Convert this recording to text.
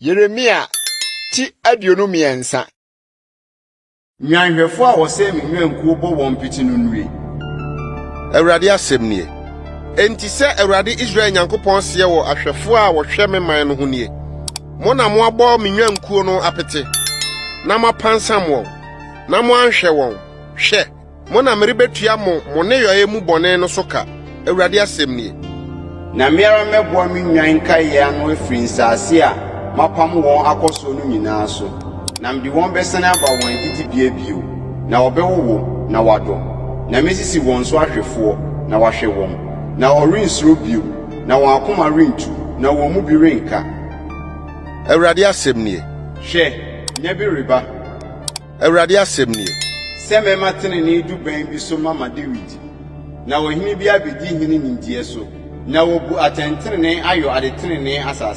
Yeremia ti 23. Nnwanhwɛfo a wɔsɛe me nnwankuo bɔ wɔn pete no nnue! Awurade asɛm nie. Enti sɛ Awurade Israel Nyankopɔn seɛ wɔ ahwɛfoɔ a wɔhwɛ me man no ho nie, Mo na moabɔ me nnwankuo no apete, na moapansam wɔn, na moanhwɛ wɔn. Hwɛ, Mo na merebetua mo mo nneyɔe mu bɔne no so ka, Awurade asɛm nie. Na me ara mɛboa me nnwan nkaeɛ ano afiri nsase a mapamo wɔn akɔ soɔ no nyinaa so, na mede wɔn bɛsane aba wɔn adidibea bio, na wɔbɛwowo na wɔadɔ. Na mɛsisi wɔn so ahwɛfoɔ, na wɔahwɛ wɔn, na wɔrensuro bio, na wɔn akoma rentu, na wɔn mu bi renka. Awurade asɛm nie. Hwɛ, nna bi reba, Awurade asɛm nie. Sɛ mɛma tenenee dubɛn bi so mama Dawid, na ɔhene bi abedi hene nimdeɛ so, na wabu atɛntrenee ayɔ adetenenee asase.